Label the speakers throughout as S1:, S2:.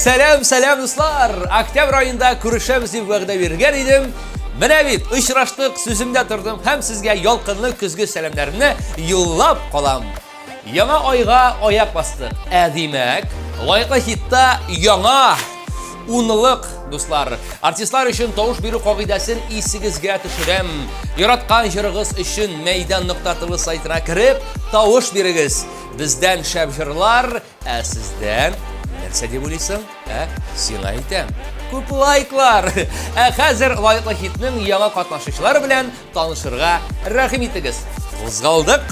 S1: Сәлам, сәлам, дуслар! Октябрь аенда күрешәбез дип вәгъдә биргән идем. Менә бит, очраштык, сүземдә тордым һәм сезгә ялкынлы көзге сәламнәремне юллап калам. Яңа айга аяк бастык. Ә димәк, лаеклы хитта яңа унлык, дуслар. Артистлар өчен тавыш бирү кагыйдәсен исегезгә төшерәм. Яраткан җырыгыз өчен мәйдан.тв сайтына кереп, тавыш бирегез. Бездән шәп җырлар, ә сездән нәрсә дип уйлыйсың? Ә, сиңа әйтәм. Күп лайклар. Ә хәзер лайклы хитның яңа катнашучылары белән танышырга рәхим итегез. Кузгалдык.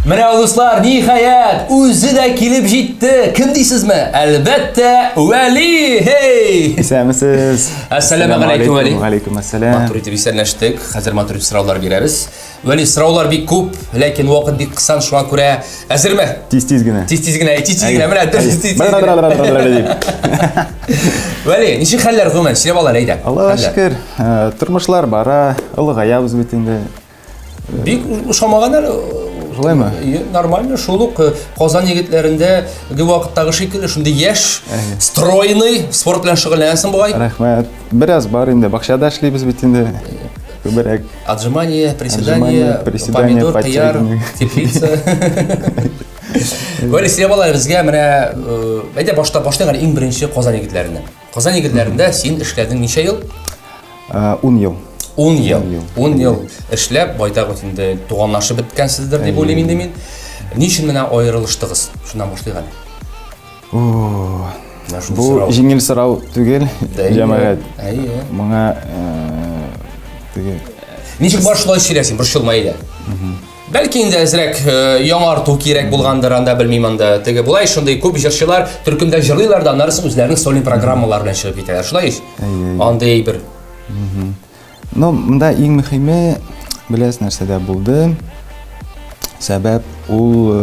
S1: Менә дуслар, ниһаять, үзе дә килеп җитте. Кем дисезме? Әлбәттә, Вәли! Хей!
S2: Исәнмесез.
S1: Әссәламу алейкум, Вәли.
S2: Алейкум ассалам.
S1: Матур итеп исәнләштек. Хәзер матур итеп сораулар бирәбез. Вәли, сораулар бик күп, ләкин вакыт бик кысан, шуңа күрә әзерме?
S2: Тиз-тиз генә.
S1: Тиз-тиз генә, тиз-тиз генә, менә тиз-тиз генә. Вәли, ничек хәлләр гомумән? Сөйләп ал әле, әйдә.
S2: Аллага шөкер, э, тормышлар бара, олыгаябыз бит инде.
S1: Бик ошамаган әле.
S2: Шулаймы?
S1: Нормально, шул ук э, Казан егетләрендә вакыттагы шикелле, шундый яшь, стройный, спорт белән шөгыльләнәсең бугай.
S2: Рәхмәт. Бераз бар инде, бакчада эшлибез бит инде. Күбрәк.
S1: Отжимание, приседание, приседание помидор, кыяр, теплица. Вәли, сөйләп ал безгә менә, э, әйдә башта башлыйк әле иң беренче Казан егетләреннән. Казан егетләрендә син эшләдең ничә ел?
S2: 10 ел.
S1: 10 ел. 10 ел эшләп, байтак бит инде туганлашып беткәнсездер дип уйлыйм инде мин. Ни өчен менә аерылыштыгыз? Шуннан башлыйк әле.
S2: Бу җиңел сорау түгел, җәмәгать.
S1: Әйе.
S2: Моңа теге
S1: Ничек бар шулай сөйләсин, борчылма әйдә. Бәлки инде әзрәк яңарту кирәк булгандыр анда, белмим анда. Теге болай шундый күп җырчылар төркемдә җырлыйлар да, аннары соң үзләренең сольный программалары белән чыгып китәләр. Шулай ич? Андый әйбер.
S2: Ну, монда иң мөһиме, беләсез нәрсәдә булды. Сәбәп ул,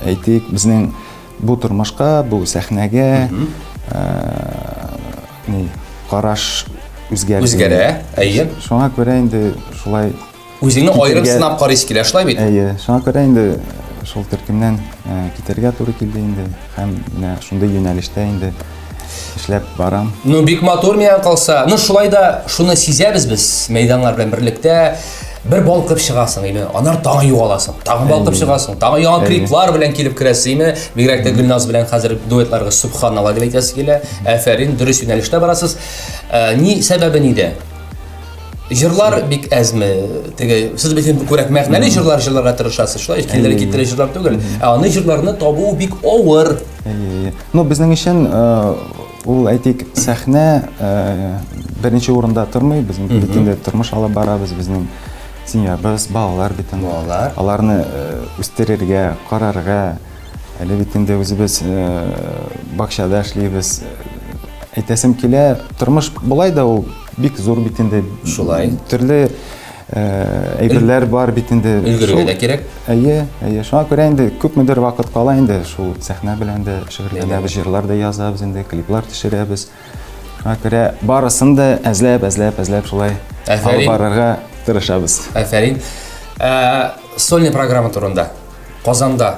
S2: әйтик, безнең бу тормышка, бу сәхнәгә ни, караш үзгәрде.
S1: Үзгәрә, әйе.
S2: Шуңа күрә инде шулай
S1: Үзеңне аерым сынап карыйсы килә, шулай бит?
S2: Әйе, шуңа күрә инде шул төркемнән китәргә туры килде инде һәм менә шундый юнәлештә инде эшләп барам.
S1: Ну, бик матур миңа калса. Ну, шулай да шуны сизәбез без мәйданнар белән берлектә. Бер балкып чыгасың, име, анар тагын югаласың, тагын балкып чыгасың, тагын яңа клиплар белән килеп керәсең, име, бигрәк тә Гөлназ белән хәзер дуэтларга субханалла дип әйтәсе килә. Афәрин, дөрес юнәлештә барасыз. Э, ни сәбәбе нидә? Җырлар бик әзме? Теге сез бит инде күбрәк мәгънәле җырлар җырларга тырышасыз, шулай килдере китере җырлар түгел. Ә аны җырларны табу бик авыр.
S2: Әйе. Ну, безнең өчен э, ул әйтик, сәхнә э, беренче урында тормый. Без бит инде тормыш алып барабыз, безнең семьябыз, балалар бит инде.
S1: Балалар.
S2: Аларны э, үстерергә, карарга. Әле бит инде үзебез бакчада эшлибез. Әйтәсем килә, тормыш болай да ул бик зур бит инде.
S1: Шулай.
S2: Төрле әйберләр бар бит инде.
S1: Өлгерергә дә кирәк.
S2: Әйе, әйе. Шуңа күрә инде күпмедер вакыт кала инде шул сәхнә белән дә шөгыльләнәбез, җырлар да язабыз инде, клиплар төшерәбез. Шуңа күрә барысын да әзләп, әзләп, әзләп шулай алып барырга тырышабыз.
S1: Афәрин. Сольный программа турында. Казанда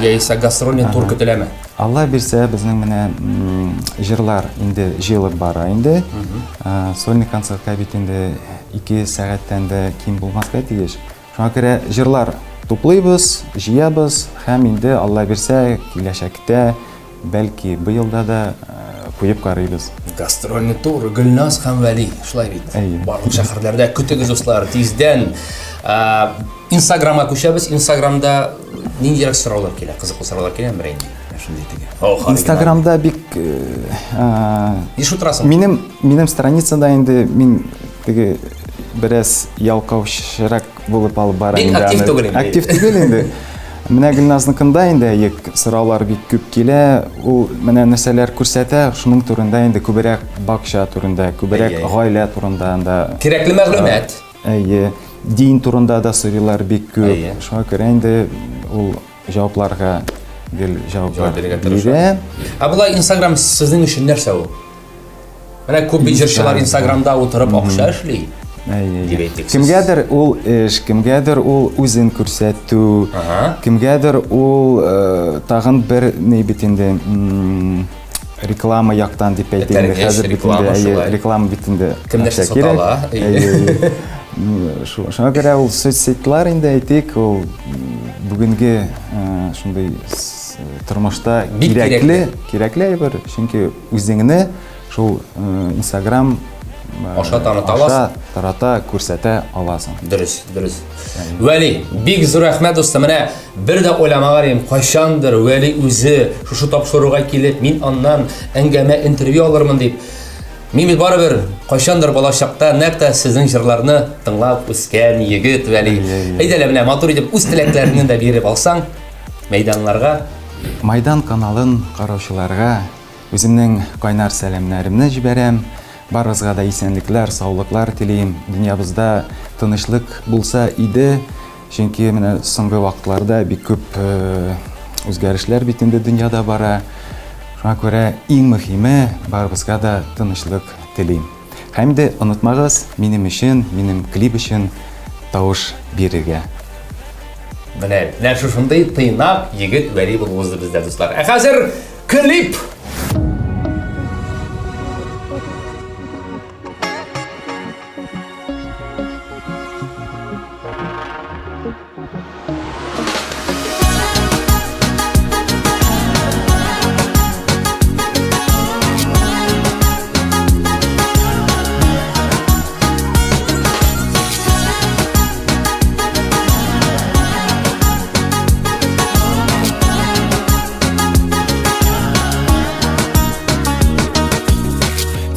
S1: яисә гастрольный тур көтеләме?
S2: Алла бирсә, безнең менә җырлар инде җыелып бара инде. Сольный концертка бит инде 2 сәгатьтән дә ким булмаска тиеш. Шуңа күрә җырлар туплыйбыз, җыябыз һәм инде Алла бирсә, киләчәктә бәлки быелда да куеп карыйбыз.
S1: Гастрольный тур Гөлназ һәм Вәли, шулай бит?
S2: Әйе.
S1: Барлык шәһәрләрдә көтегез, дуслар, тиздән. Инстаграмга күчәбез. Инстаграмда ниндирәк сораулар килә? Кызыклы сораулар киләме берәй? Шундый теге.
S2: Инстаграмда бик
S1: Еш утырасың?
S2: Минем минем страницада инде мин теге бераз ялкаучырак булып алып барам.
S1: Бик актив түгел инде.
S2: Актив түгел инде. Менә Гөлназныкында инде ек сораулар бик күп килә. Ул менә нәрсәләр күрсәтә, шуның турында инде күбрәк бакча турында, күбрәк гаилә турында анда.
S1: Кирәкле мәгълүмат.
S2: Әйе, дин турында да сорыйлар бик күп.
S1: Әйе.
S2: Шуңа күрә инде ул җавапларга гел җаваплар
S1: Җавап бирергә тырыша.
S2: бирә.
S1: Ә болай Инстаграм сезнең өчен нәрсә ул? Менә күп бит җырчылар Инстаграмда утырып акча эшли. Дип әйтик.
S2: Кемгәдер ул эш, кемгәдер ул үзен күрсәтү, кемгәдер ул э, тагын бер ни бит инде реклама яктан дип әйтик инде.
S1: Хәзер бит инде
S2: реклама бит инде.
S1: Кем нәрсә сата ала?
S2: Шуңа күрә ул соцсетьлар инде әйтик, ул бүгенге э, шундый тормышта кирәкле, кирәкле әйбер, чөнки үзеңне Шул Инстаграм
S1: аша таныта аласың.
S2: Аша тарата, күрсәтә аласың.
S1: Дөрес, дөрес. Вәли, бик зур рәхмәт, дустым. Менә бер дә уйламаган идем, кайчандыр Вәли үзе шушы тапшыруга килеп, мин аннан әңгәмә, интервью алырмын дип. Мин бит барыбер кайчандыр балачакта нәкъ тә сезнең җырларны тыңлап үскән егет, Вәли. Әйдә әле менә матур итеп үз теләкләреңне дә биреп алсаң, мәйданнарга.
S2: Майдан каналын караучыларга Үземнең кайнар сәламнәремне җибәрәм. Барыгызга да исәнлекләр, саулыклар телим. Дөньябызда тынычлык булса иде. Чөнки менә соңгы вакытларда бик күп э, үзгәрешләр бит инде дөньяда бара. Шуңа күрә иң мөһиме барыбызга да тынычлык телим. Һәм дә онытмагыз, минем өчен, минем клип өчен тавыш бирергә.
S1: Менә, менә шушындый тыйнак егет Вәли булып узды бездә, дуслар. Ә хәзер Клип!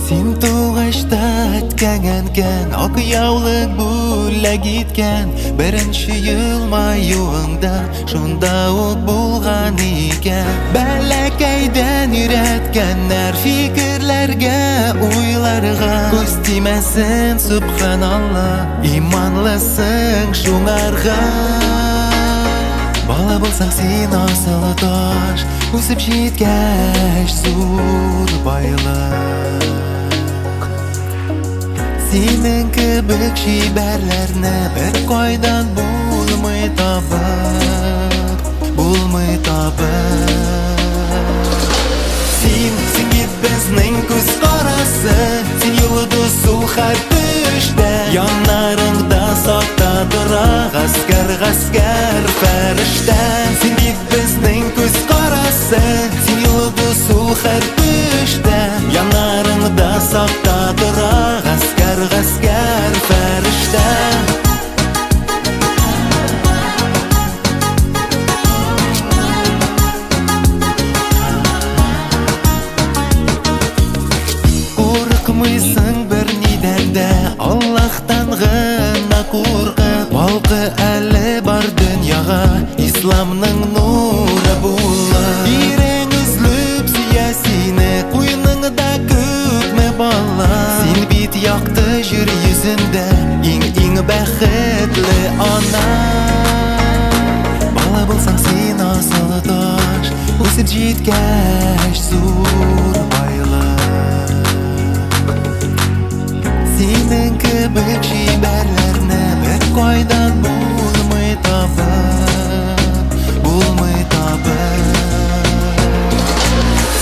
S3: Син тугач та әткәң әнкәң Ак яулык бүләк иткән Беренче елмаюыңда Шунда ук булган икән Бәләкәйдән өйрәткәннәр Фикерләргә, уйларга Күз тимәсен, сөбханалла Иманлысың шуңарга Бала булсаң син асыл таш Үсеп җиткәч зур байлык Синең кебек чибәрләрне бер кайдан булмый табып Булмый табып Син, син бит безнең күз карасы Син йолдыз ул һәр төштә Яннарыңда сакта тора Гаскәр, гаскәр, фәрештә Син бит безнең күз карасы Син йолдыз ул һәр төштә Яннарыңда сакта тора Гаскәр, гаскәр, фәрештә Курыкмыйсың бер нидән дә Аллаһтан гына куркып Балкы әле бар дөньяга Исламның нуры була Ирең өзлеп сөя сине Куеныңда күпме бала Син бит якты җир йөзендә Иң-иң бәхетле ана Бала булсаң син асыл таш Үсеп җиткәч зур байлык Синең кебек чибәрләрне бер кайдан булмый табып Булмый табып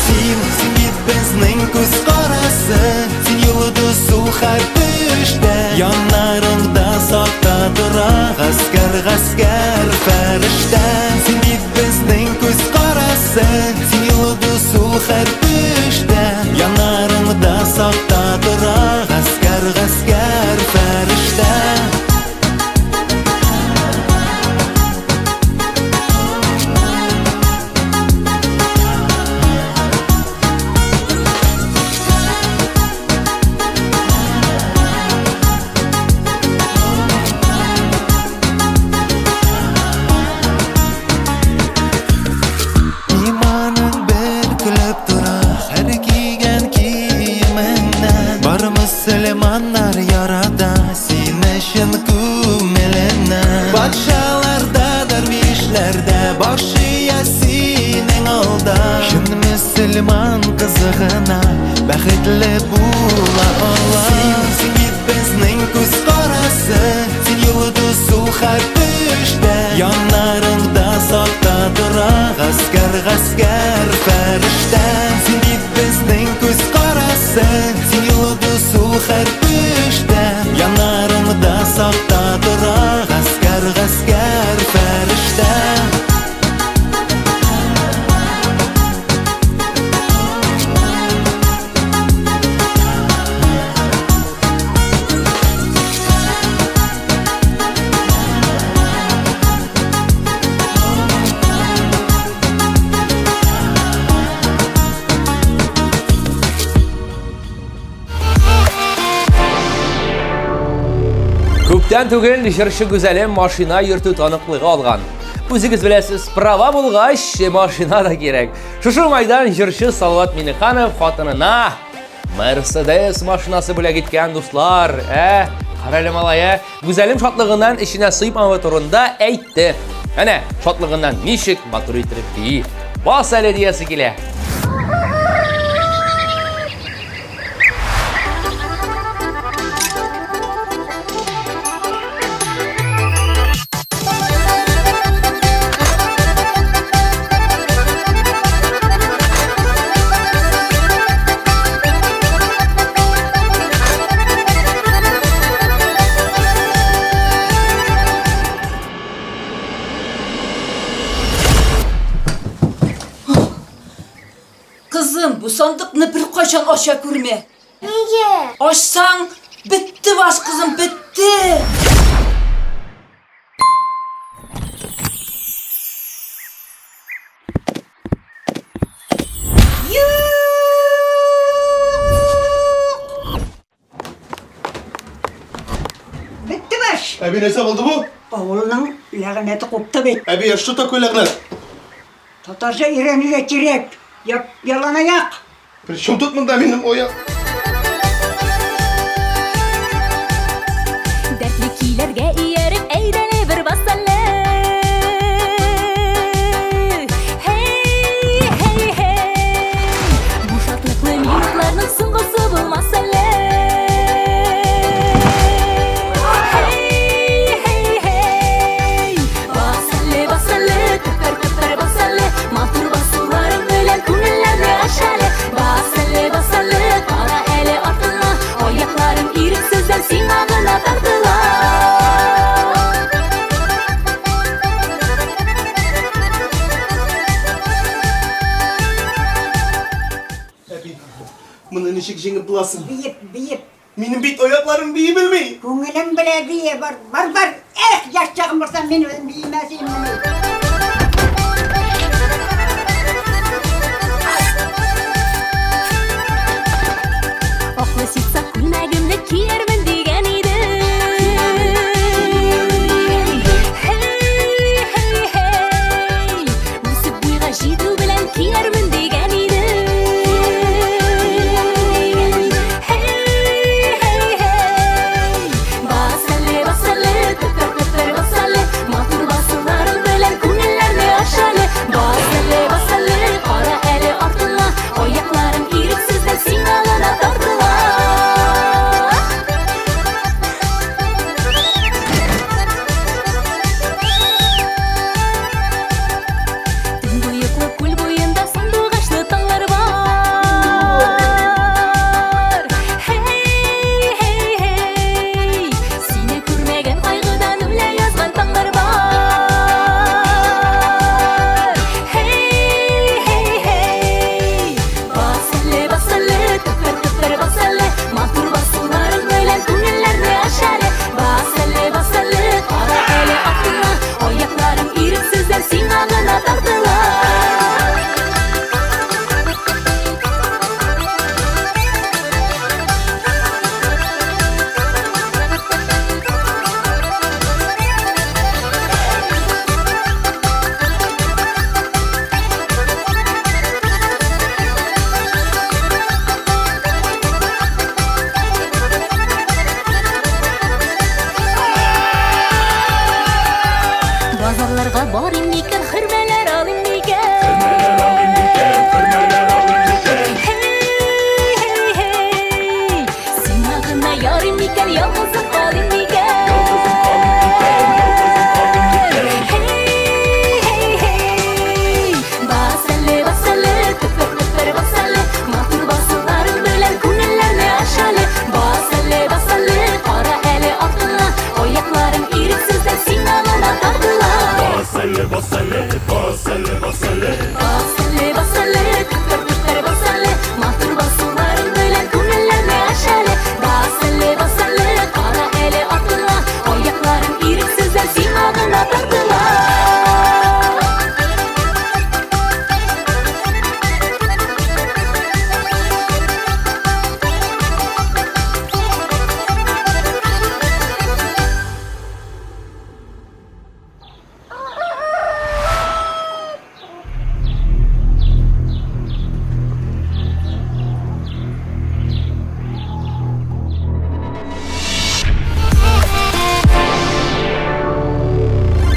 S3: Син, син бит безнең күз карасы Син йолдыз ул һәр төштә Яннарыңда сакта тора Гаскәр, гаскәр, фәрештә Син бит безнең күз карасы Син йолдыз ул һәр төштә Яннарыңда сакта тора Гаскәр, гаскәр, фәрештә Иманың бер көлеп тора Һәр кигән киемеңнән Бар мөселманнар ярата Сине чын күңеленнән Патшаларда, дәрвишләрдә Баш ия синең алда Чын мөселман кызы гына Бәхетле була ала Син, син бит безнең күз карасы. һәр төштә. Яннарыңда сакта тора гаскәр, гаскәр фәрештә. Син бит безнең күз карасы, син йолдыз ул һәр төштә. Яннарыңда сакта тора гаскәр, гаскәр фәрештә.
S1: Күптән түгел җырчы Гүзәлем машина йөртү таныклыгы алган. Үзегез беләсез, права булгач, машина да кирәк. Шушы уңайдан җырчы Салават Миннеханов хатынына Мерседес машинасы бүләк иткән, дуслар. Ә, карале малай, ә? Гүзәлем шатлыгыннан эченә сыймавы турында әйтте. Әнә, шатлыгыннан ничек матур итеп бии. Бас әле диясе килә.
S4: Кызым, бу сандыкны беркайчан ача күрмә.
S5: Нигә?
S4: Ачсаң, бетте баш, кызым, бетте.
S6: Бетте баш.
S7: Әби, нәрсә булды бу?
S6: Авылның ләгънәте купты бит.
S7: Әби, а что такое ләгънәт?
S6: Татарча өйрәнергә кирәк. Яп, яланаяк.
S7: При чем тут монда минем аяк?
S8: Дәртле көйләргә ияреп, әйдәле бер бас әле. Һей, һей, һей. Бу шатлыклы минутларның соңгысы булмас әле. Һей, һей, һей. Бас әле, бас әле, тыпыр, тыпыр бас әле. Матур басуларың белән күңелләрне ач әле. Бас әле, бас әле, кара әле артыңа. Аякларың ирексездән сиңа гына тартыла.
S7: Әби, моны ничек җиңеп буласың?
S6: Биеп, биеп.
S7: Минем бит аякларым бии белми.
S6: Күңелең белә бие, бар, бар, бар. Эх, яшь чагым булса, мин үзем биемәс идем моны.
S8: Аклы ситса күлмәгемне киярмен дигән идем. Һей, һей, һей. Үсеп буйга җитү белән киярмен дигән идем. Һей, һей, һей. Бас әле, бас әле, тыпыр, тыпыр бас әле. Матур басуларың белән күңелләрне ач әле. Бас әле, бас әле, кара әле артыңа. Аякларың ирексездән сиңа гына тартыла. Төнбоеклы күл буенда сандугачлы таңнар бар. Һей, һей, һей. Сине күрмәгән кайгыдан үлә язган таңнар бар. Һей, һей, һей. Бас әле, бас әле, тыпыр, тыпыр бас әле. Матур басуларың белән күңелләрне ач әле. Бас әле, бас әле, кара әле артыңа. Аякларың ирексездән сиңа гына тартыла. Базарларга барыйм микән, хөрмәләр алыйм микән? Һей, һей, һей. Сиңа гына ярыйм микән, ялгызым калыйм микән?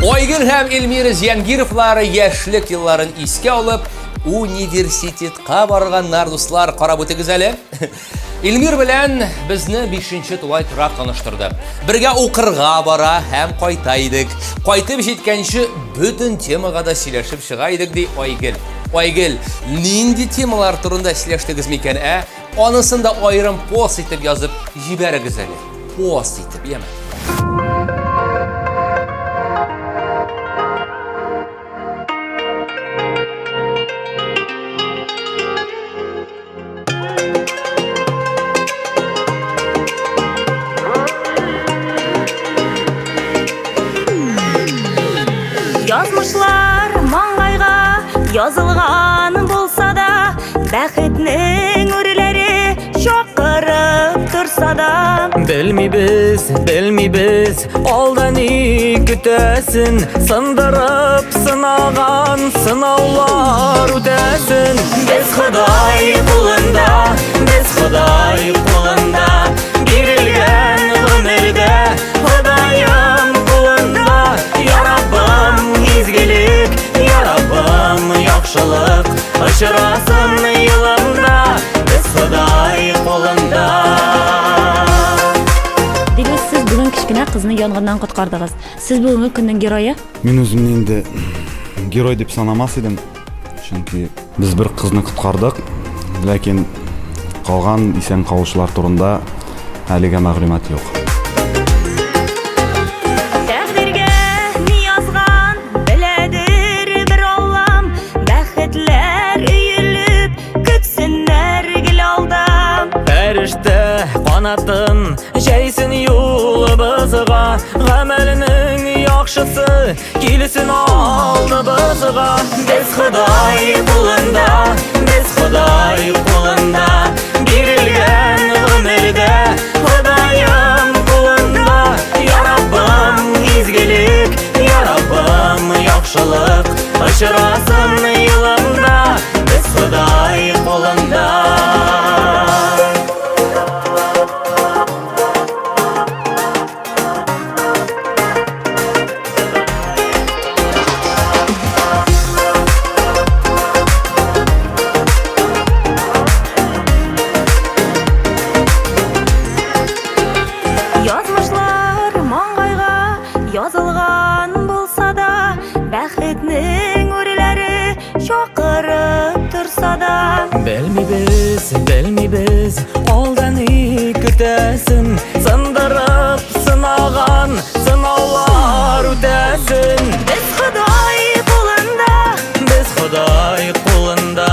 S1: Айгөл һәм Эльмира Зиянгировлар яшьлек елларын искә алып, университетка барганнар, дуслар, карап үтегез әле. Эльмир белән безне 5 тулай торак таныштырды. Бергә укырга бара һәм кайта идек. Кайтып җиткәнче бөтен темага да сөйләшеп чыга идек, ди Айгөл. Айгөл, нинди темалар турында сөйләштегез микән, ә? Анысын да аерым пост итеп язып җибәрегез әле. Пост итеп, яме.
S8: Язмышлар маңгайга язылган булса да, бәхетнең үрләре чакырып торса да.
S3: Белмибез, белмибез, алда ни көтәсен, сындырып сынаган сынаулар үтәсен. Без Ходай кулында, без Ходай кулында, бирелгән гомердә Ходаем кулында. Я Раббым, изгелек, я Раббым, яхшылык, очрасын юлымда, без Ходай кулында.
S5: Дилүс, сез бүген кечкенә кызны янгыннан коткардыгыз. Сез бүгенге көннең герое?
S9: Мин үземне инде герой дип санамас идем, чөнки без бер кызны коткардык, ләкин калган исән калучылар турында әлегә мәгълүмат юк.
S8: Тәкъдиргә ни язган, беләдер бер Аллам, бәхетләр өелеп, көтсеннәр гел алда.
S3: Фәрештә канатын җәйсен юлыбызга, гамәленең яхшысы килсен алдыбызга. Без Ходай кулында, без Ходай кулында, бирелгән гомердә Ходаем кулында. Я Раббым, изгелек, я Раббым, яхшылык, очрасын юлымда, без Ходай кулында.
S8: Язмышлар маңгайга язылган булса да, бәхетнең үрләре чакырып торса да.
S3: Белмибез, белмибез, алда ни көтәсен, сындырып сынаган сынаулар үтәсен.
S8: Без Ходай кулында,
S3: без Ходай кулында,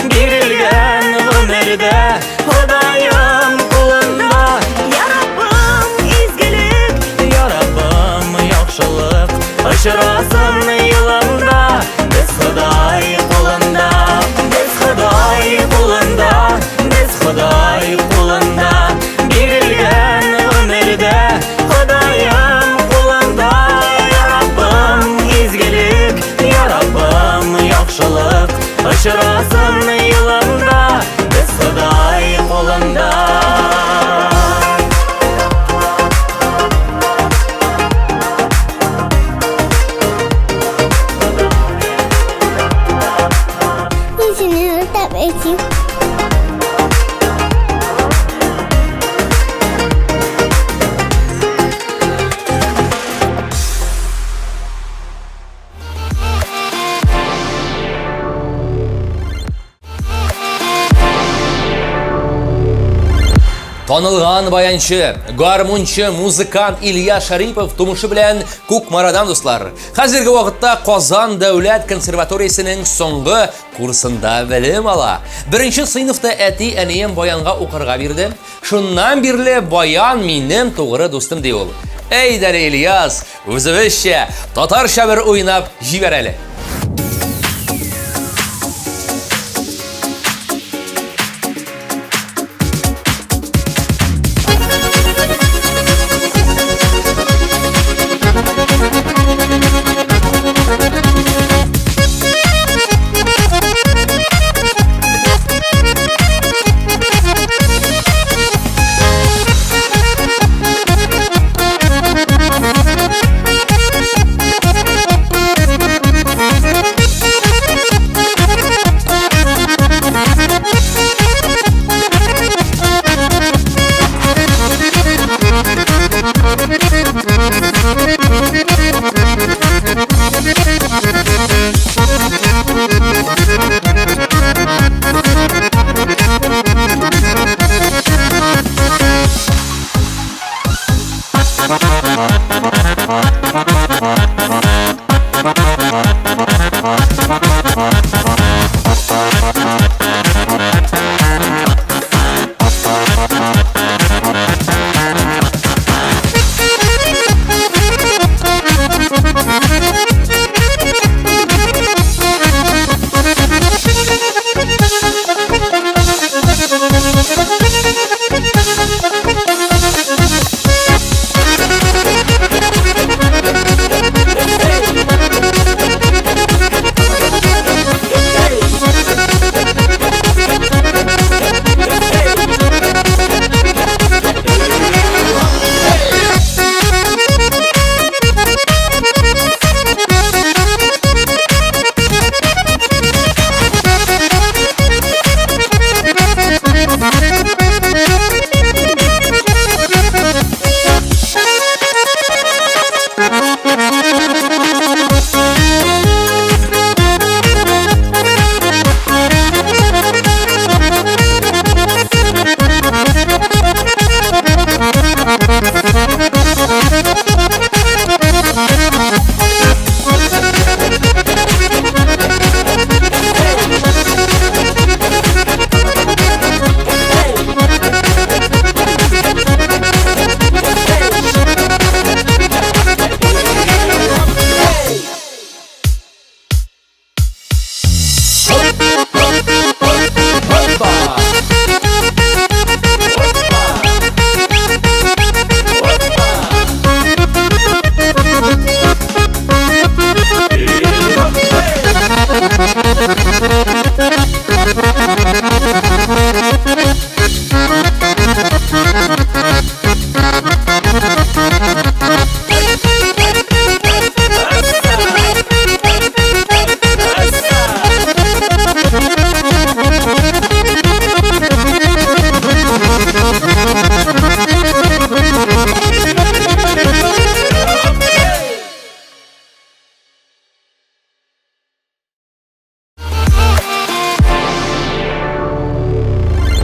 S3: бирелгән гомердә Ходаем кулында.
S8: Я Раббым, изгелек,
S3: я Раббым, яхшылык, очрасын юлымда, без Ходай кулында, без Ходай кулында, без Ходай кулында, бирелгән гомердә Ходаем кулында. Я Раббым, изгелек, я Раббым, яхшылык, очрасын юлымда, без Ходай кулында.
S10: Мин сине яратам, әти.
S1: Танылган баянчы, гармунчы, музыкант Илья Шарипов тумышы белән Кукмарадан, дуслар. Хәзерге вакытта Казан дәүләт консерваториясенең соңгы курсында белем ала. Беренче сыйныфта әти-әнием баянга укырга бирде. Шуннан бирле баян минем тугры дустым, ди ул. Әйдә, Ильяс, үзебезчә татарча бер уйнап җибәр әле.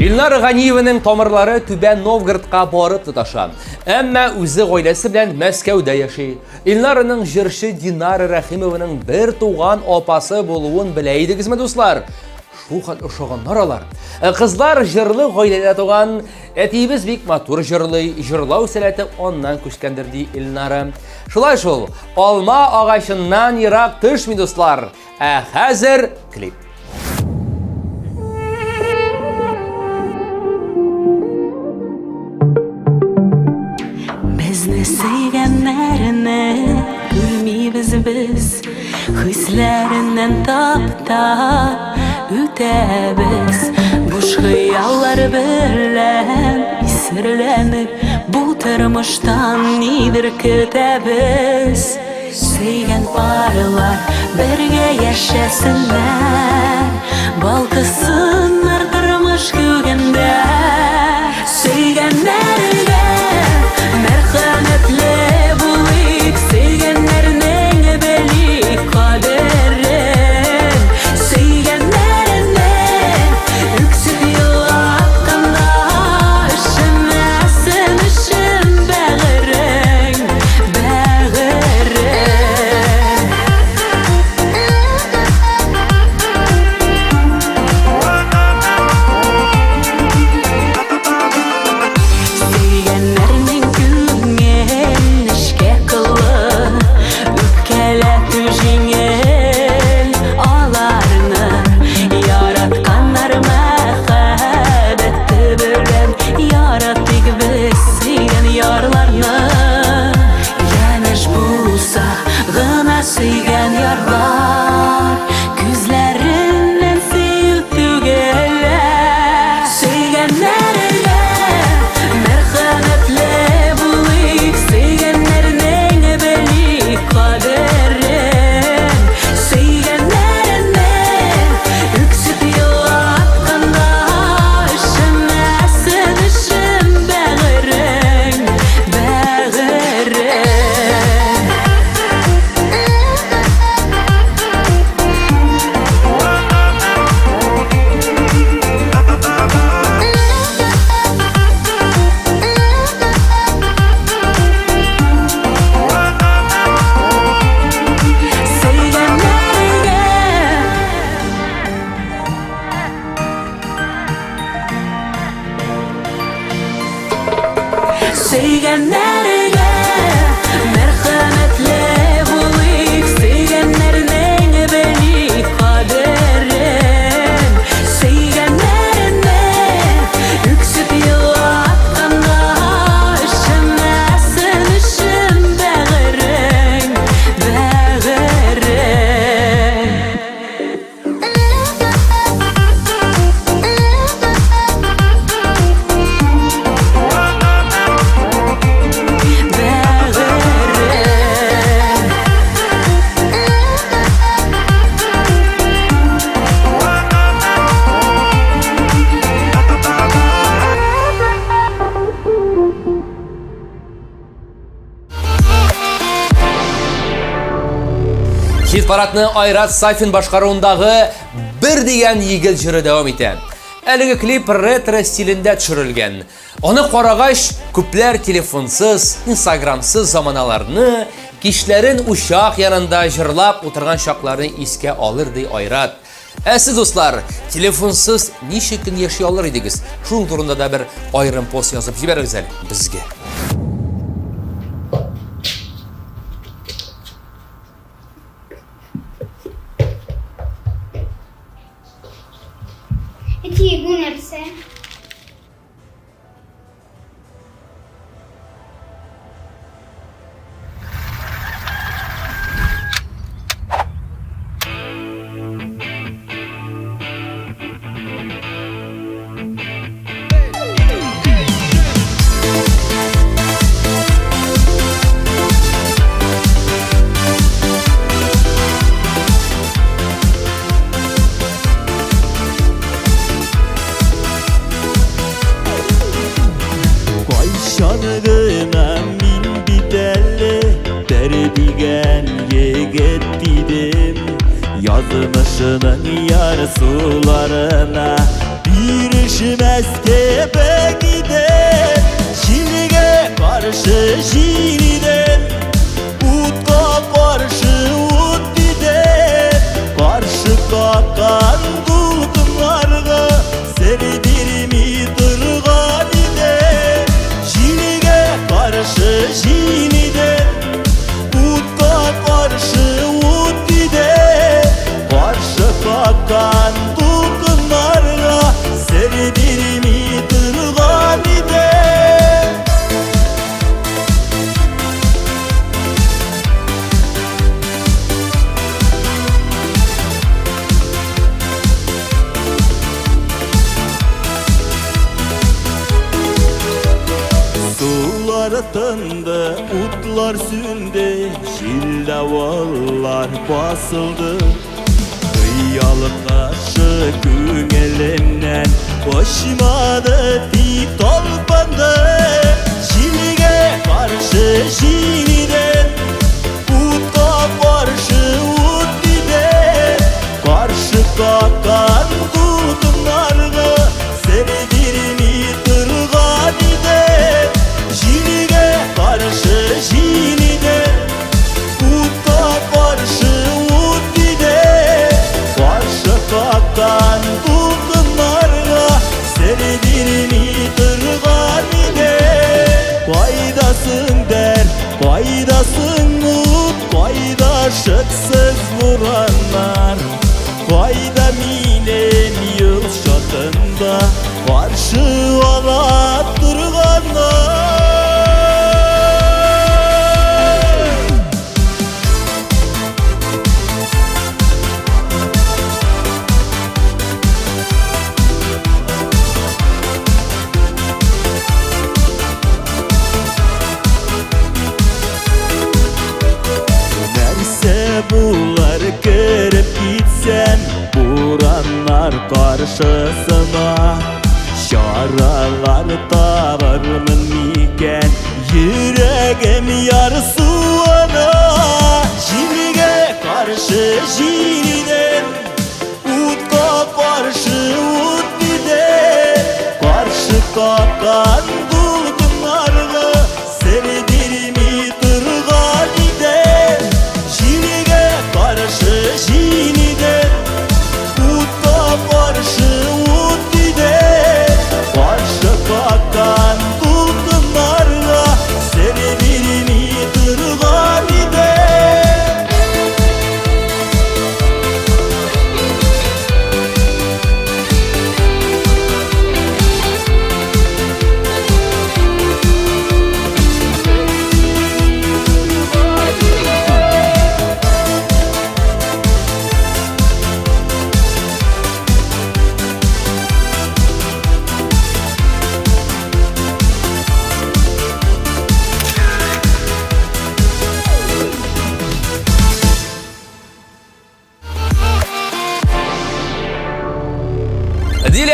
S1: Илнара Ганиеваның тамырлары Түбән Новгородка барып тоташа. Әмма үзе гаиләсе белән Мәскәүдә яши. Илнараның җырчы Динара Рәхимованың бер туган апасы булуын белә идегезме, дуслар? Шул хәл ошаганнар алар. Э, кызлар җырлы гаиләдә туган. Әтиебез бик матур җырлый, җырлау сәләте аннан күчкәндер, ди Илнара. Шулай шул, алма агачыннан ерак төшми, дуслар. Ә хәзер клип.
S8: Безне сөйгәннәрне күрмибез без, Хисләреннән таптап үтәбез. Буш хыяллар белән исерләнеп, Бу тормыштан нидер көтәбез. Сөйгән парлар бергә яшәсеннәр, Балкысыннар тормыш күгендә. Сөйгәннәргә мәрхәмәтле булыйк, Сөйгәннәрнең белик кадерен. Сөйгәннәрне үксеп елатканда, Өшемәсен өчен бәгырең, бәгырең. Сөйгәннәргә мәрхәмәтле булыйк, сөйгәннәрнең белик кадерен. Сөйгәннәрне үксеп елатканда өшемәсен өчен бәгырең, бәгырең. Бәгырем.
S1: Хит-парадны Айрат Сафин башкаруындагы Бер дигән егет җыры дәвам итә. Әлеге клип ретро стилендә төшерелгән. Аны карагач, күпләр телефонсыз, инстаграмсыз заманаларны, кичләрен учак янында җырлап утырган чакларны искә алыр, ди Айрат. Ә сез, дуслар, телефонсыз ничек көн яши алыр идегез? Шуның турында да бер аерым пост язып җибәрегез әле безгә.
S10: Әти, бу нәрсә?
S3: Кайчан гына мин бит әле бер дигән егет идем. Язмышының ярсуларына бирешмәс кебек идем. Җилгә каршы җил идем, утка каршы ут идем. Каршы каккан дулкыннарга сер бирми торган идем. Җилгә каршы җил идем, утка каршы ут идем. Каршы каккан дулкыннарга сер бирми торган идем. Сулар тынды, утлар сүнде, җил давыллар басылды. Хыял кошы күңелемнән очмады, тик талпынды. Җилгә каршы җил идем, утка каршы ут идем. Каршы каккан дулкыннарга сер бирми торган идем. Җилгә каршы җил идем, утка каршы ут идем. Каршы каккан дулкыннарга сер бирми торган идем. Кайдасың дәрт, кайдасың ут, кайда шыксыз бураннар? Кайда минем юл чатында каршы ала торганнар? Нәрсә булыр кереп китсәм бураннар каршысына? Чаралар табырмын микән йөрәгем ярсуына? Җилгә каршы җил идем, утка каршы ут идем. Каршы каккан дулкыннарга сер бирми торган идем. Җилгә каршы җил идем, утка каршы ут идем. Каршы каккан дулкыннарга сер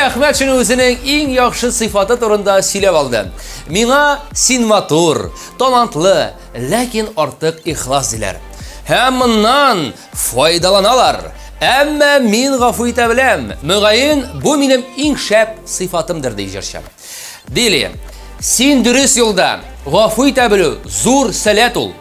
S1: Лилия Әхмәтшина үзенең иң яхшы сыйфаты турында сөйләп алды. Миңа син матур, талантлы, ләкин артык ихлас диләр. Һәм моннан файдаланалар. Әмма мин гафу итә беләм. Мөгаен, бу минем иң шәп сыйфатымдыр, ди җырчы. Дили, син дөрес юлда. Гафу итә белү зур сәләт ул.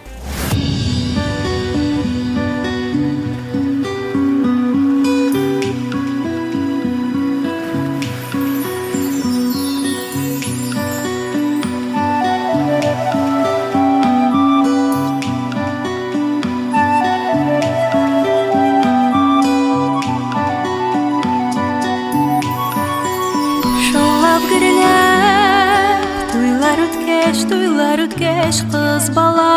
S8: Шаулап гөрләп, туйлар үткәч, туйлар үткәч, кыз бала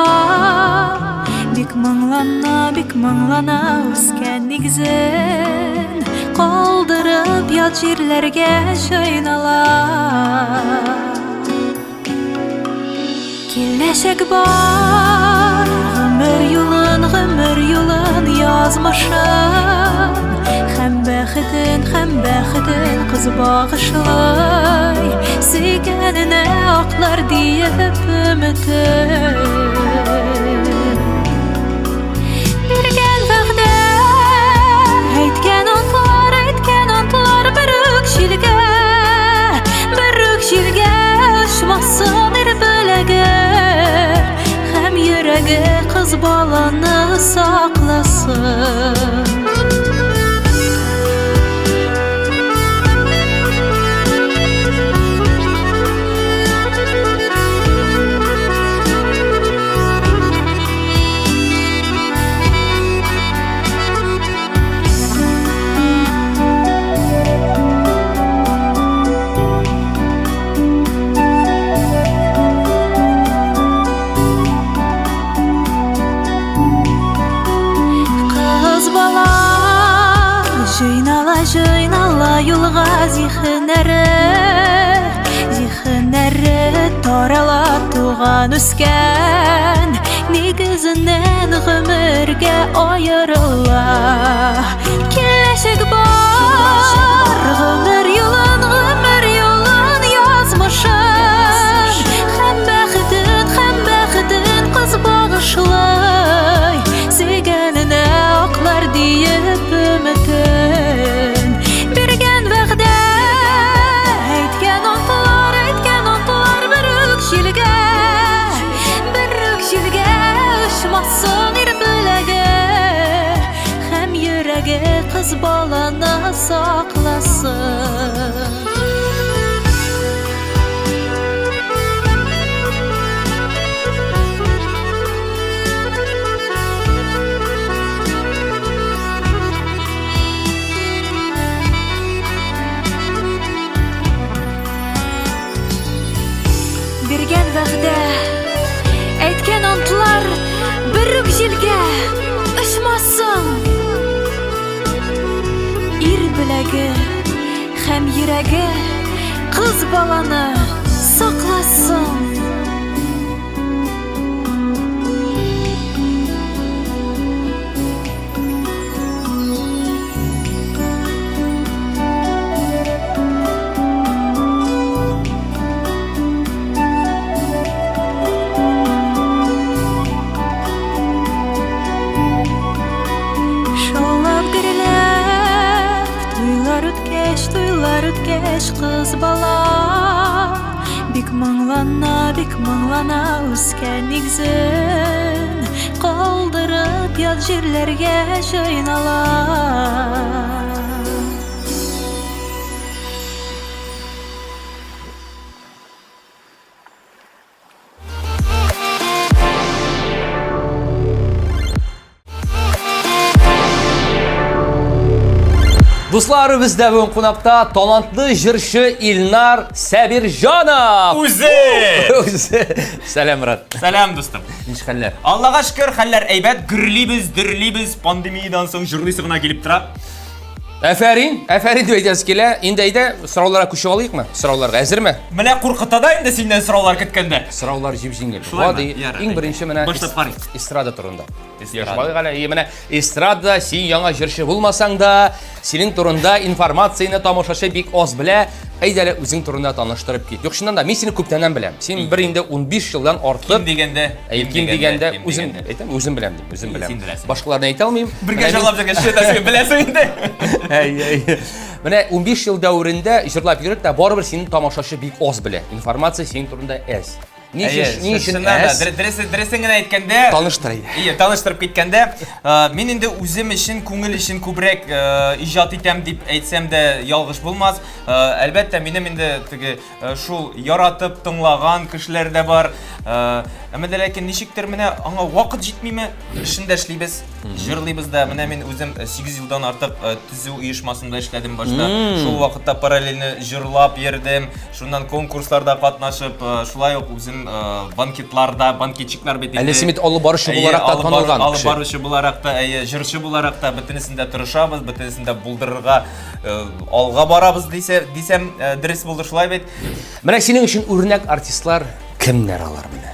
S8: бик моңлана, бик моңлана үскән нигезен калдырып ят җирләргә җыйнала. Киләчәк бар, гомер юлын, гомер юлын язмышын Һәм бәхетен, һәм бәхетен кыз багышлый Сөйгәненә аклар диеп өметен Биргән вәгъдә, әйткән антлар, әйткән антлар бер үк җилгә, бер үк җилгә очмасын ир беләге һәм йөрәге кыз баланы сакласын. Кыз бала җыйнала, җыйнала юлга зиһеннәре, зиһеннәре тарала туган үскән нигезеннән гомергә аерыла. Киләчәк бар, гомер юлын, гомер юлын язмышын һәм бәхетен, һәм бәхетен кыз багышлый сөйгәненә аклар диеп өметен. Биргән вәгъдә, әйткән антлар, әйткән антлар бер үк җилгә, бер үк җилгә очмасын ир беләге һәм йөрәге кыз баланы сакласын. Биргән вәгъдә, әйткән антлар бер үк җилгә очмасын. Ир беләге һәм йөрәге кыз баланы сакласын. Шаулап гөрләп, туйлар үткәч, туйлар үткәч, кыз бала бик моңлана, бик моңлана үскән нигезен калдырып ят җирләргә җыйнала.
S1: Дуслар, бездә бүген кунакта талантлы җырчы Илнар Сәбирҗанов.
S11: Үзе!
S1: Үзе. Сәлам, брат.
S11: Сәлам, дустым.
S1: Ничек хәлләр?
S11: Аллага шөкер, хәлләр әйбәт, гөрлибез, дөрлибез, пандемиядан соң җырлыйсы гына килеп тора.
S1: Әфәрин, әфәрин дип әйтәсе килә. Инде әйдә, сорауларга күчеп алыйкмы? Сорауларга әзерме?
S11: Менә куркыта да инде синнән сораулар көткәндә.
S1: Сораулар җип-җиңел.
S11: Шулаймы?
S1: Гади.
S11: Ярар,
S1: Иң
S11: әйдә.
S1: беренче менә
S11: Башлап карыйк.
S1: Эстрада турында. Эстрада. Әле. И менә эстрада син яңа җырчы булмасаң да, синең турында информацияне тамашачы бик аз белә. Әйдә әле үзең турында таныштырып кит. Юк, чыннан да мин сине күптәннән беләм. Син бер инде 15 елдан артык.
S11: Ким дигәндә,
S1: Әйе, ким дигәндә үзем әйтәм, үзем беләм дим, үзем беләм.
S11: Син беләсең.
S1: Башкаларны әйтә алмыйм.
S11: Бергә
S1: Менә мин-
S11: җырлап йөргән кеше дә син беләсең инде.
S1: Әй, әй. Менә 15 ел дәверендә җырлап йөреп тә барыбер синең тамашачы бик аз белә. Информация синең турында әз. Ни өчен, ни өчен
S11: чыннан да,
S1: әз?
S11: Дөресен генә әйткәндә,
S1: Таныштыр әйдә.
S11: Ие, таныштырып киткәндә, мин инде үзем өчен, күңел өчен күбрәк иҗат итәм дип әйтсәм дә ялгыш булмас. Әлбәттә, минем инде теге шул яратып тыңлаган кешеләр дә бар. Әмма дә ләкин ничектер менә аңа вакыт җитмиме? Эшен дә эшлибез, җырлыйбыз да. Менә мин үзем 8 елдан артык төзү оешмасында эшләдем башта. Шул вакытта параллельно җырлап йөрдем. Шуннан конкурсларда катнашып, шулай ук үзем банкетларда, банкетчиклар бит инде.
S1: Әле син бит алып баручы
S11: Әйе,
S1: буларак та
S11: алып
S1: танылган
S11: Алып
S1: кеше.
S11: баручы буларак та, әйе, җырчы буларак та бөтенесендә тырышабыз, бөтенесендә булдырырга алга барабыз дисә, дисәм, дөрес булды шулай бит.
S1: Менә синең өчен үрнәк артистлар кемнәр алар менә?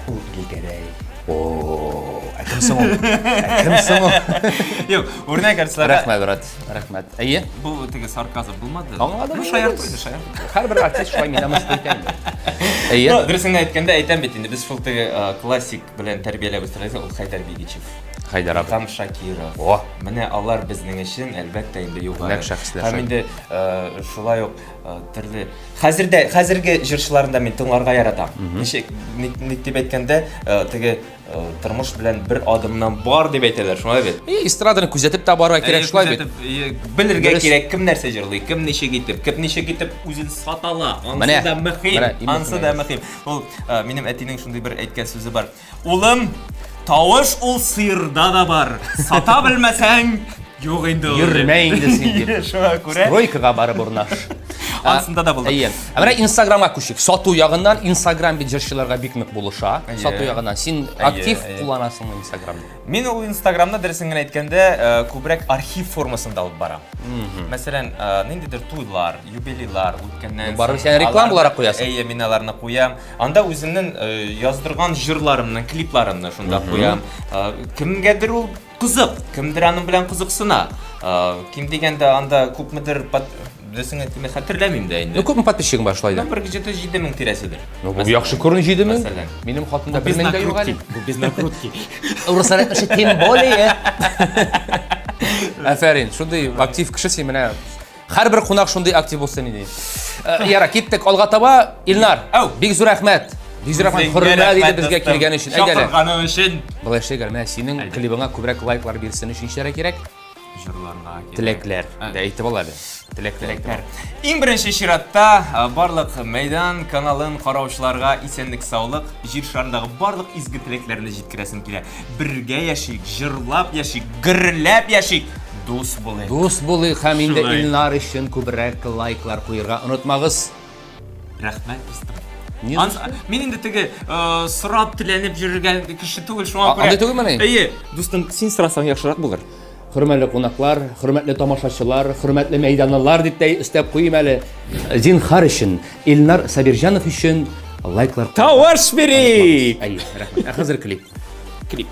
S11: Гәрәй.
S1: О, ә кем соң ул? Ә кем соң ул?
S11: Юк, үрнәк артистлар.
S1: Рәхмәт, брат. Рәхмәт. Әйе.
S11: Бу теге сарказм булмады.
S1: Аңладым.
S11: Бу шаярту инде, шаярту.
S1: Һәрбер артист шулай мине мыскыл итә инде. Әйе.
S11: Ну, дөресен генә әйткәндә, әйтәм бит инде, без шул теге классик белән тәрбияләп үстерәбез, ул Хәйдәр Бигичев.
S1: Хәйдәр абый.
S11: Илһам Шакиров.
S1: О.
S11: Менә алар безнең өчен, әлбәттә, инде югары.
S1: Үрнәк шәхесләр
S11: Һәм
S1: шулай.
S11: инде шулай ук төрле хәзердә хәзерге җырчыларын да мин тыңларга яратам. Ничек ник дип әйткәндә, теге тормыш белән бер адымнан бар дип әйтәләр, шулай бит.
S1: И, эстраданы күзәтеп тә барырга кирәк,
S11: Әйе,
S1: шулай бит.
S11: күзәтеп, әйе, белергә
S1: Дөрес.
S11: кирәк, кем нәрсә җырлый, кем ничек итеп, кем ничек итеп үзен сата ала. Ансы
S1: Менә,
S11: да мөһим,
S1: менә, иң
S11: ансы
S1: мөһиме
S11: да
S1: әйбер.
S11: мөһим. Ул минем әтинең шундый бер әйткән сүзе бар. Улым, тавыш ул сыерда да бар. Сата белмәсәң, юк инде ул.
S1: Йөрмә инде син дип.
S11: Шуңа күрә.
S1: Стройкага барып урнаш.
S11: Ансында да булдык.
S1: Әйе. Ә менә Инстаграмга күчик. Сату ягыннан Инстаграм бит җырчыларга бик нык булыша.
S11: Әйе.
S1: Сату ягыннан син
S11: Әйе,
S1: актив
S11: әйе.
S1: кулланасыңмы Инстаграмны?
S11: Мин ул Инстаграмны дөресен генә әйткәндә, күбрәк архив формасында алып барам. Мәсәлән, ниндидер туйлар, юбилейлар үткәннән
S1: Барыбер
S11: соң
S1: сен реклама
S11: аларны-
S1: буларак куясың.
S11: Әйе, мин аларны куям. Анда үземнең яздырган җырларымны, клипларымны шунда куям. Кемгәдер ул кызык, кемдер аның белән кызыксына. Ким дигәндә анда күпмедер дөресен әйткәндә хәтерләмим дә инде.
S1: Ну, күпме подписчигың бар шулай да?
S11: Ну, бер где-то 7000 тирәседер.
S1: Ну, бу яхшы күренеш 7000.
S11: Мәсәлән.
S1: Минем хатында
S11: Бу без
S1: 1000 дә юк әле.
S11: накрутки. Бу без накрутки.
S1: Урыслар әйтмешли, тем более. Афәрин, шундый актив кеше син менә. Һәрбер кунак шундый актив булсын иде. Яра, киттек алга таба. Илнар, бик зур рәхмәт. Бик зур рәхмәт,
S11: Үзеңә
S1: хөрмәт иде
S11: рәхмәт,
S1: безгә
S11: дустым.
S1: килгән өчен. Әйдә әле.
S11: Чакырганың өчен.
S1: Болай эшлик әле, менә синең клибыңа күбрәк лайклар бирсен өчен нишләргә кирәк?
S11: Җырларга кирәк.
S1: Теләкләр. Дә әйтеп ал әле. Теләкләр.
S11: Иң беренче чиратта барлык Мәйдан каналын караучыларга исәнлек саулык, җир шарындагы барлык изге теләкләрне җиткерәсем килә. Бергә яшик, җырлап яшик, гөрләп яшик, дус булыйк.
S1: Дус булыйк һәм инде
S11: Шулай.
S1: Илнар өчен күбрәк лайклар куярга онытмагыз.
S11: Рәхмәт, дустым.
S1: Ни
S11: Мин инде теге сорап теләнеп йөргән кеше түгел, шуңа күрә.
S1: Андый түгелмени?
S11: Әйе, дустым, син сорасаң яхшырак булыр.
S1: Хөрмәтле кунаклар, хөрмәтле тамашачылар, хөрмәтле мәйданлылар дип тә өстәп куйым әле. Зинһар өчен, Илнар Сабирҗанов өчен лайклар.
S11: Тавыш бирик!
S1: Әйе, рәхмәт. Ә хәзер клип.
S11: Клип.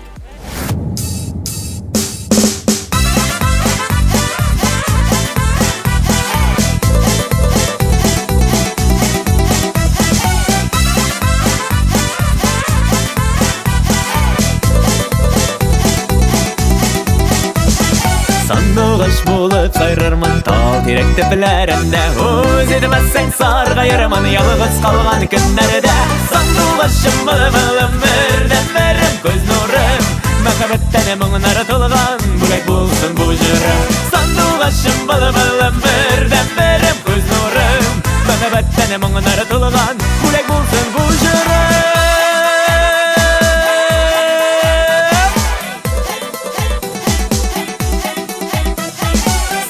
S11: Сандугач булып сайрармын тал тирәк төпләрендә Үз итмәсәң саргаермын ялгыз калган көннәрдә Сандугачым булып бердәнберем күз нурым Мәхәббәттән моңнар тулган бүләк булсын бу җырым Сандугачым булып бердәнберем күз нурым Мәхәббәттән моңнар тулган бүләк булсын бу җырым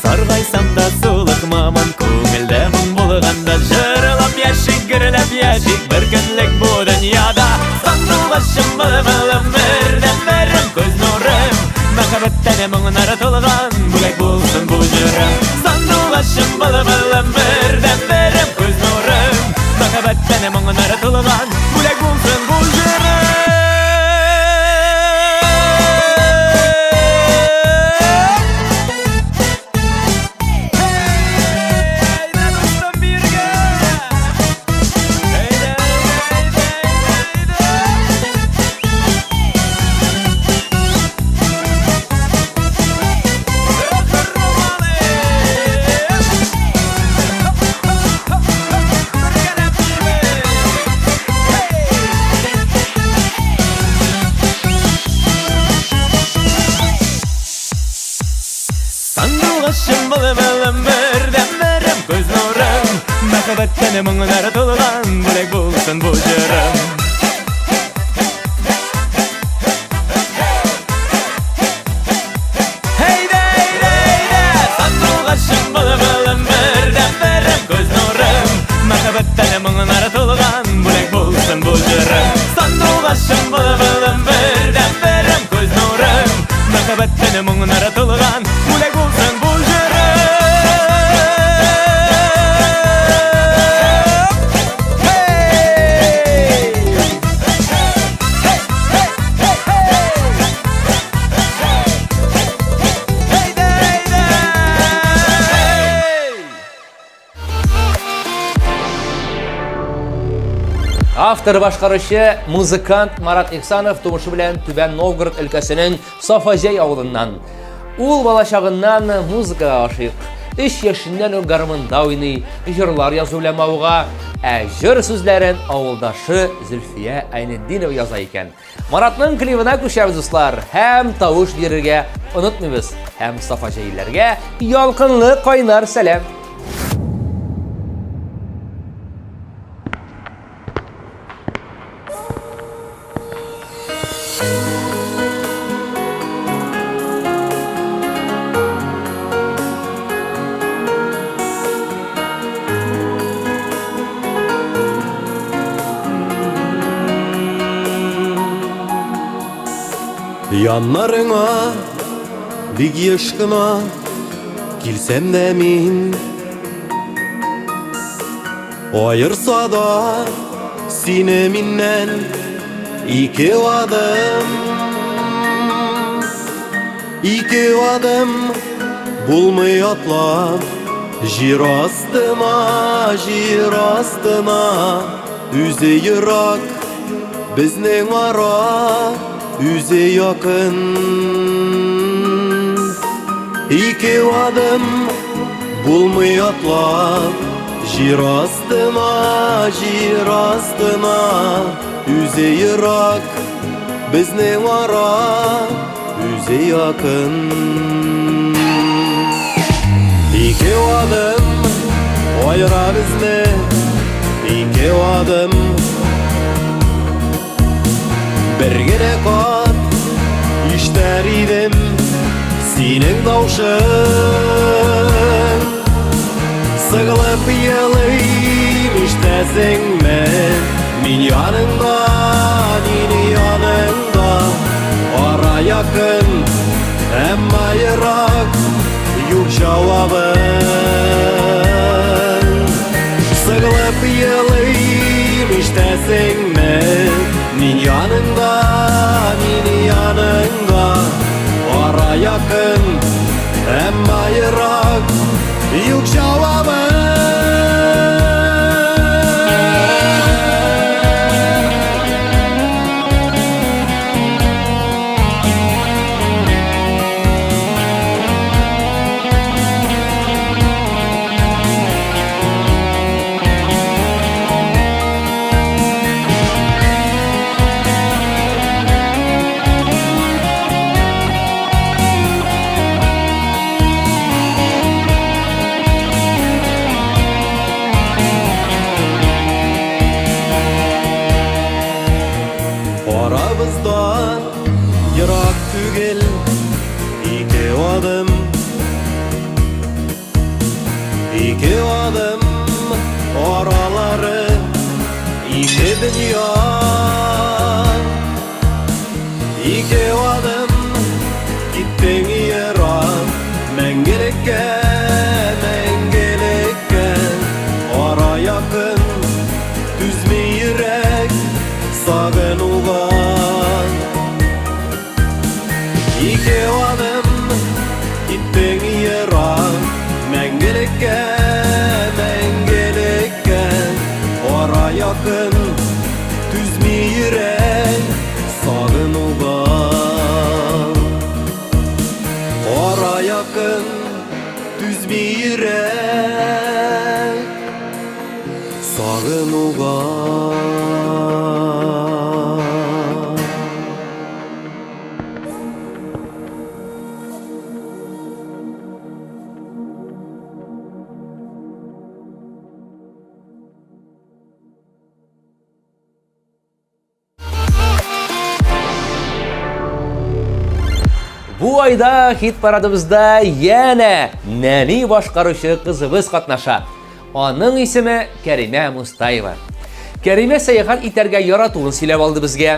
S11: Саргайсам да сулыкмамын, күңелдә моң булганда Җырлап яшик, гөрләп яшик, бер көнлек бу дөньяда Сандугачым булып бердәнберем күз нурым Мәхәббәттән моңнар тулган бүләк булсын бу җырым Сандугачым
S3: Мәхәббәттән моңнар тулган Бүләк булсын бу җырым. Әйдә, әйдә, әйдә, сандугачым, былбылым, бердәнберем, күз нурым. Мәхәббәттән моңнар тулган бүләк булсын бу җырым. Сандугачым, былбылым, бердәнберем, күз нурым. Мәхәббәттән моңнар тулган бүләк булсын бу җырым. Hey! Hey, hey, hey, hey! Әйдә, әйдә!
S1: Автор башкаручы музыкант Марат Ихсанов тумышы белән Түбән Новгород өлкәсенең Сафаҗай авылыннан. Ул балачагыннан музыкага гашыйк. Өч яшеннән үк гармунда уйный, җырлар язу белән мавыга, ә җыр сүзләрен авылдашы Зөлфия Айнетдинова яза икән. Маратның клибына күчәбез, дуслар, һәм тавыш бирергә онытмыйбыз. Һәм Сафаҗәйләргә ялкынлы кайнар сәлам.
S3: Яннарыңа бик еш кына килсәм дә мин, Аерса да сине миннән ике адым, Ике адым булмый атлап җир астына, җир астына. Үзе ерак безнең ара, үзе якын. Ике адым булмый атлап җир астына, җир астына. Үзе ерак безнең ара, үзе якын. Ике адым аера безне, ике адым. Бер генә кат ишетәр идем синең тавышың. Сыгылып елыйм, ишетәсеңме? Мин яныңда, мин яныңда. Ара якын, әмма ерак, юк җавабың. Сыгылып елыйм, ишетәсеңме? Мин яныңда, мин яныңда. Ара якын, әмма ерак, юк җавабың. Арабызда ерак түгел ике адым, Ике адым аралары ике дөнья. Ике адым киттең ерак мәңгелеккә, мәңгелеккә. Ара якын, түзми йөрәк сагынуга. Ике адым киттең ерак мәңгелеккә, мәңгелеккә. Ара якын, түзми йөрәк.
S1: Бу айда хит парадыбызда янә нәни башкаручы кызыбыз катнаша. Аның исеме Кәримә Мустаева. Кәримә сәяхәт итәргә яратуын сөйләп алды безгә.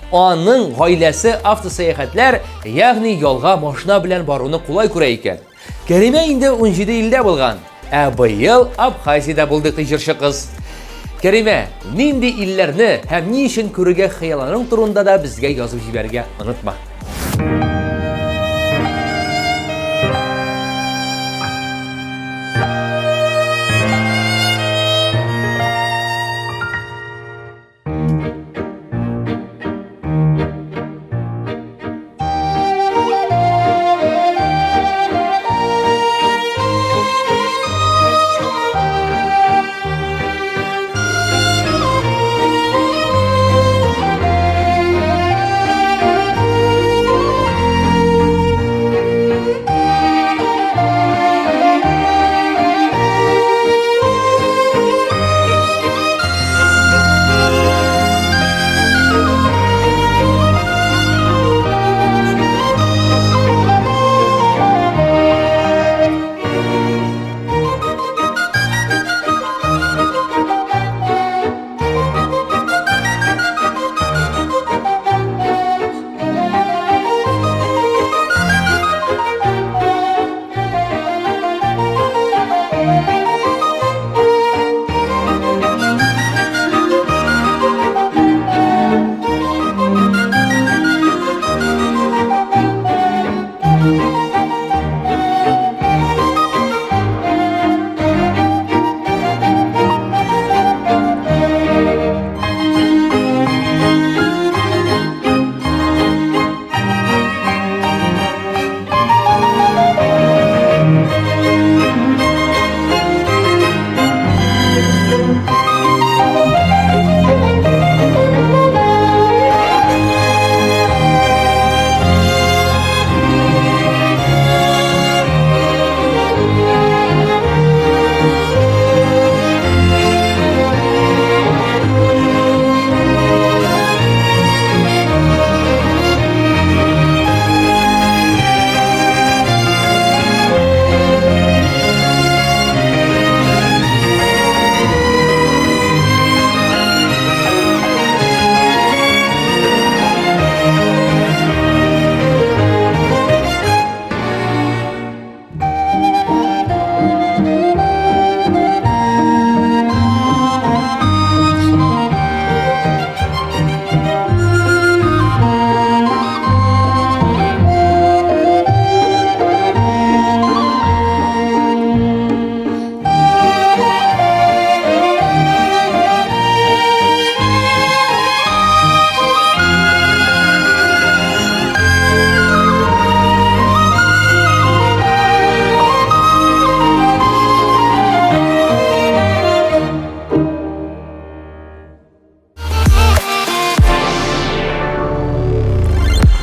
S1: Аның гаиләсе автосәяхәтләр, ягъни ялга машина белән баруны кулай күрә икән. Кәримә инде 17 илдә булган, ә быел Абхазиядә булды ди җырчы кыз. Кәримә, нинди илләрне һәм ни өчен күрергә хыялланың турында да безгә язып җибәрергә онытма.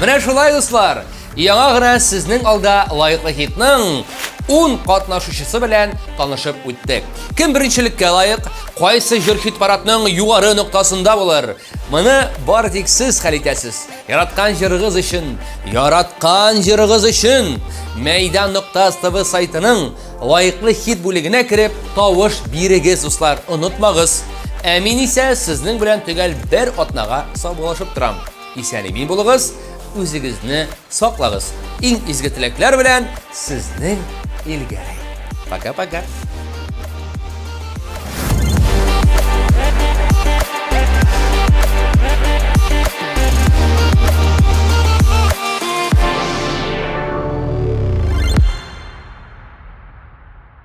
S1: Менә шулай, дуслар, яңа гына сезнең алда лаеклы хитның 10 катнашучысы белән танышып үттек. Кем беренчелеккә лаек, кайсы җыр хит-парадның югары ноктасында булыр? Моны бары тик сез хәл итәсез. Яраткан җырыгыз өчен, яраткан җырыгыз өчен Мәйдан нокта ТВ сайтының Лаеклы хит бүлегенә кереп, тавыш бирегез, дуслар, онытмагыз. Ә мин исә сезнең белән төгәл бер атнага саубуллашып торам. Исән-имин булыгыз, үзегезне саклагыз. Иң изге теләкләр белән сезнең Илгәрәй. Пока-пока.